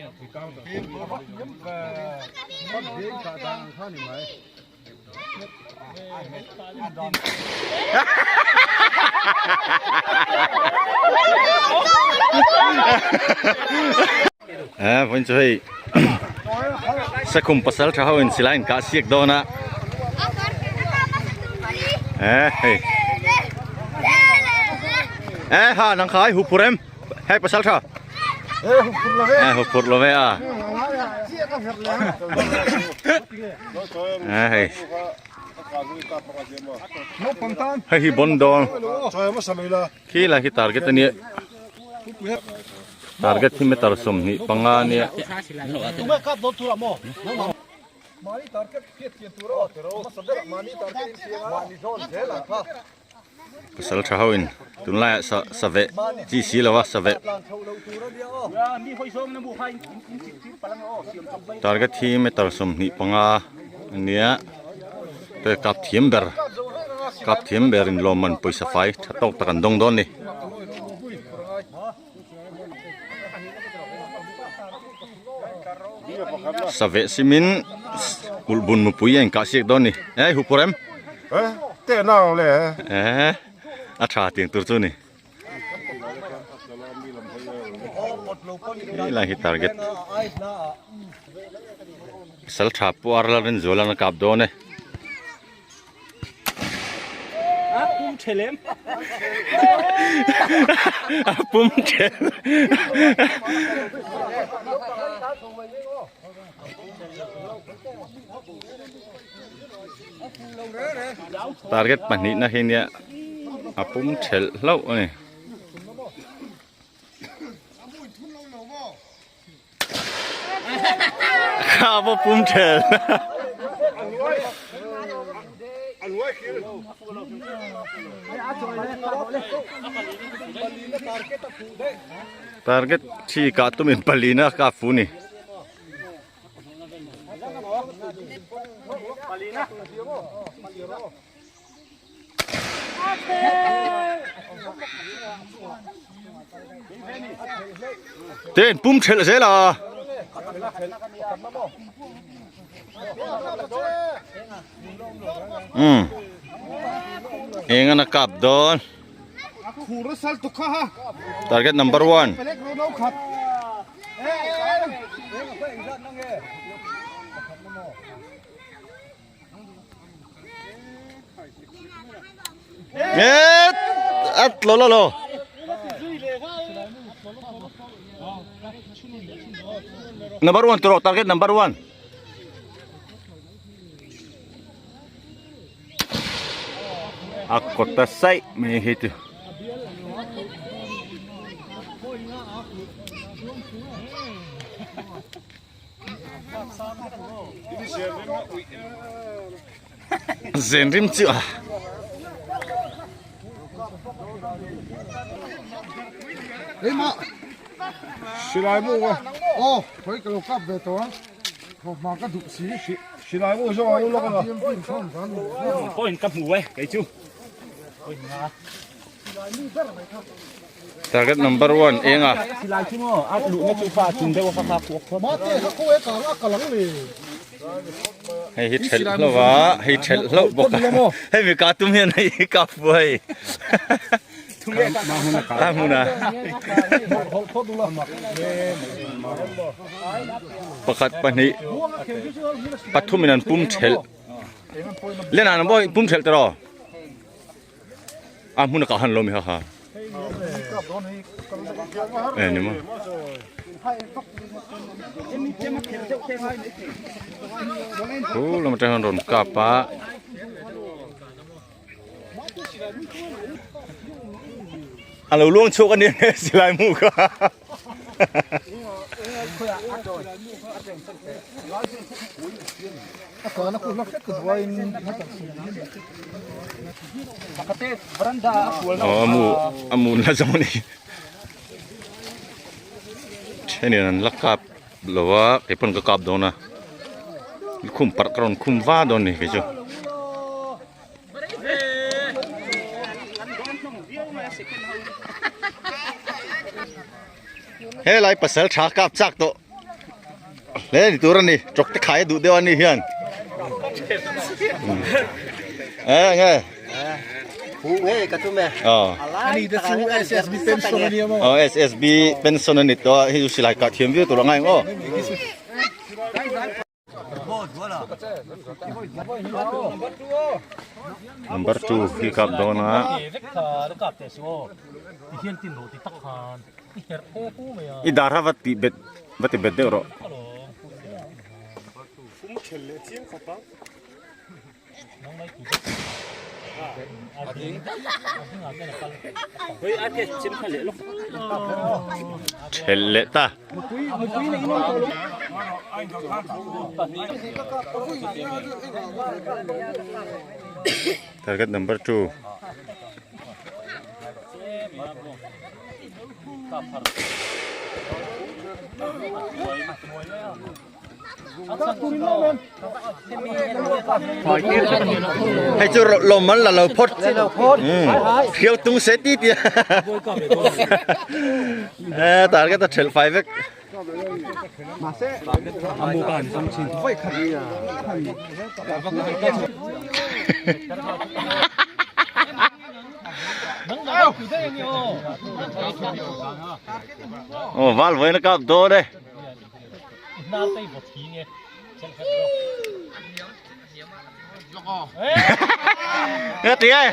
Eh vawiin chu hei sakhum pasal tha ho in silai in kah siak dawn a eh hei eh ha nang khai hu phur em hei pasal tha eh hu phur lo ve a eh hei hei hi bon dawn khi lai khi target ania target hi meter 25 ania Pasal tha ho in tunlai ah sa sa veh chi si lo a sa veh target hi meter 25 ania te kap thiam ber kap thiam ber in lawmman pawisa fai tha tawk tak an dawng dawn a ni. Saveh simin kulh bun mupui a inkah siak dawn a ni. Eh hu pawr em? Eh teh na ang le. Eh a tha tiang tur chu ni. Hei lai hi target. Sal tha puar la rin zual an kap dawn e. A pum thelem. A pum thel. Target pahnihna hi nia a pum thelh hlauh a ni. Kha pawh pum thel. Target thi kah tumin palina ka fu ni. Ten pum thelh zel a. Um. Eng an a kap dawn. Target number 1. Et at lo lo lo. Number 1 tro target number 1. A kawta saih mai hi chu. Zen rim chu a. Silai mu a. Aw, khawi ka lo kap ve tawh a. Thawhhma ka duh si. Silai mu zawng a u lawk a. Point ka hmu e kei chu. Target number 1 eng a. Silai chu maw a luhna chu kha a chung deuh a kha kha khuak khuap. Hei hi thelh hlauh a, hei thelh hlauh bawk a. Hei mi ka tum hian hei hi ka fu hei. Ta hmun a. Pakhat pahnih pathum in an pum thelh. Lian an pum thelh tawh. A hmun a kah han lo mi ha ha. E ni maw. Khu lam atang hian rawn kap a. A lo luang chhuak a nia nge silai mu kha. Aw a mu a mu la zawng a ni thenin an la kap lo a kei pawn ka kap dawn a lukhum parh ka rawn khum va dawn a ni kei chu. Helai pasal tha kap chak tawh. hle ni tur a ni tawk te khai a duh deuh a ni hian e nge aw SSB pension a ni tawh a hei chu silai kah thiam viau tur a ngai ang aw. Number 2 hi kap dawn a. I dar ha va ti bet va ti bet deuh rawh. Thelh leh ta. Target number 2. Hei chu lawm man la lo phawt. Phiau tung se ti tia. Eh target a thelh fai vek. Aw val vawiin a kap dawn e. Nghe tí ơi.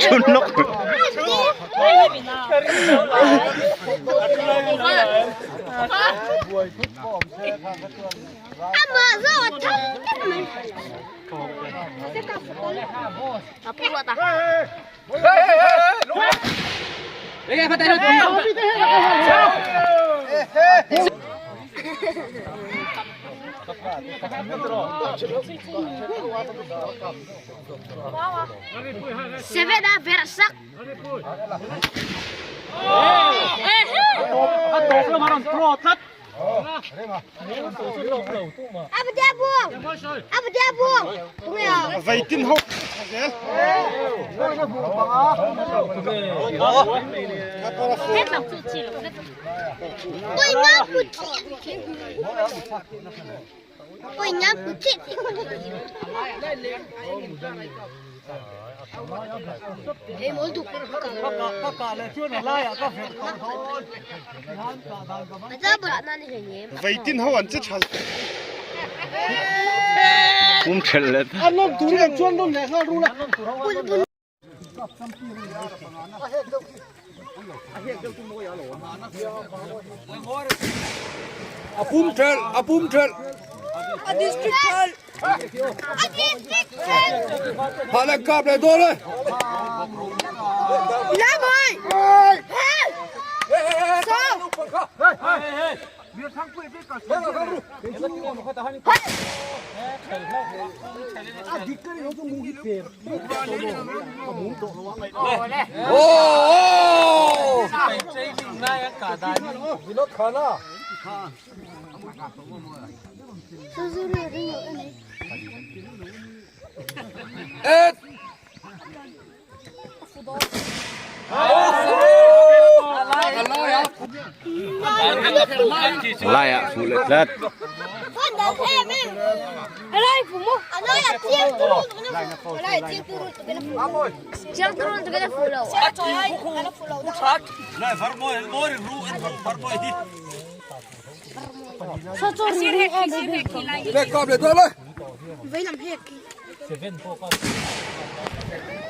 Chun lok. Seven a verh sak. Veitin ho an che tha Pum thelh leh an lawm turin an chuan nawn leh nghal rul a. A pum thelh a pum thelh. A district thelh. A district thelh. Hạ leh kap leh dawn e. La mawi. Hey. So. Laiah fuh leh tlat.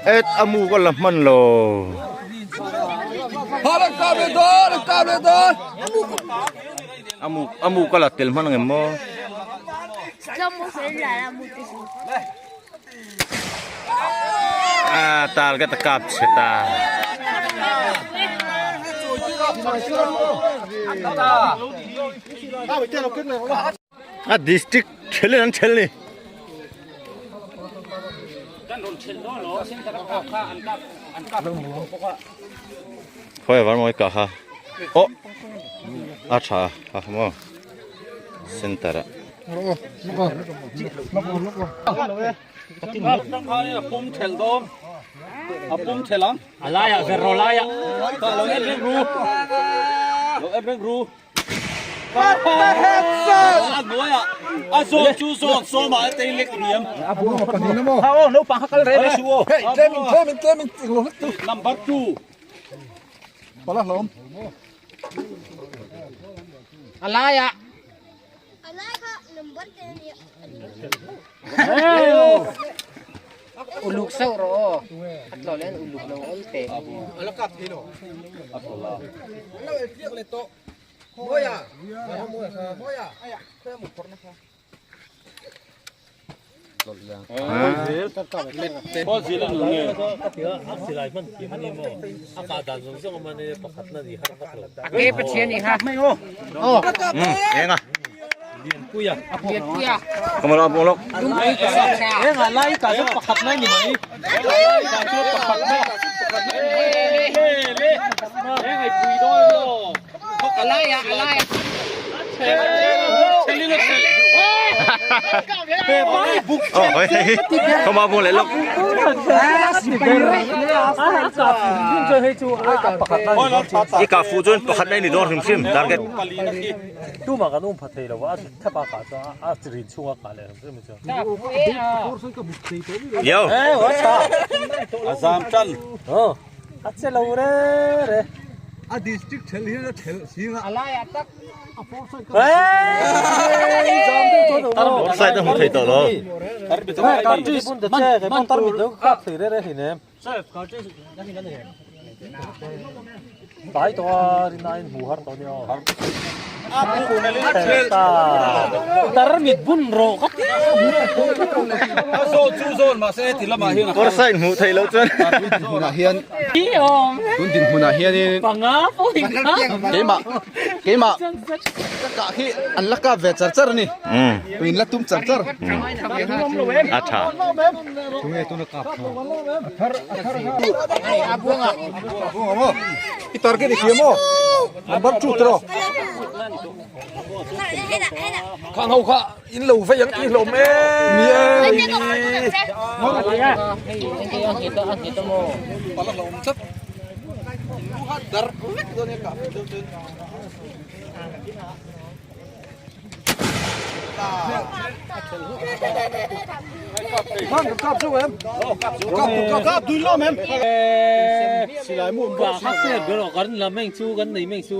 Et a mu ka la hman lo. A mu a mu ka la tel hman ang em maw. A target a kap chhe ta. A district thelin an thel ni. Khawi a varmawi kah kha aw a tha a maw center ah. A laiah ver rawh laiah lo en reng ru lo en reng ru. A hnuaiah a zawn chu zawn sawmah a tei lek hniam. Ha aw naupang kha kal reh reh suh aw. Hey tlemin tlemin tlemin number 2. Pala hlawm. A laiah. A lai kha number te a nia. Uluk sauh rawh aw. A tlawh leh an uluk lo awl teh. A la kap thei lo. A thaw la. An lo el tliak leh tawh. Mawia. Mawia. Khawi a mut phawrh na kha. Ke Pathian i kha. Eng a. Lianpuia. Lianpuia. Kamala abu lok. Eng a lai ka chu pakhat na ni mai. Lai ka chu pakhat na. Le le. Eng ai pui dawn lo. Alai a alai a. Oh, hoi hei. Kama abu leh lok. I ka fu chuan pakhat na ni dawn hrim hrim target. Tuma kan um pha thei lo a thapa ka chu a rin chhunga ka leh hrim hrim chu. Yo. A zam tan. A che lo re re. A district thel hian a thel singa. Alai a tak. Offside a hmu thei tawh lo. Offside hmuh theih loh chuan. Hmunah hian tun dinhmunah hianin keimah keimah ka kah hi an la kap ve char char a ni in la tum char char a tha tunge tuna kap kha i target i hria maw number 2 tro khang ho kha in lo vei ang tih hlawm e Silai mu ba kha se ber kan la meng chu kan nei meng chu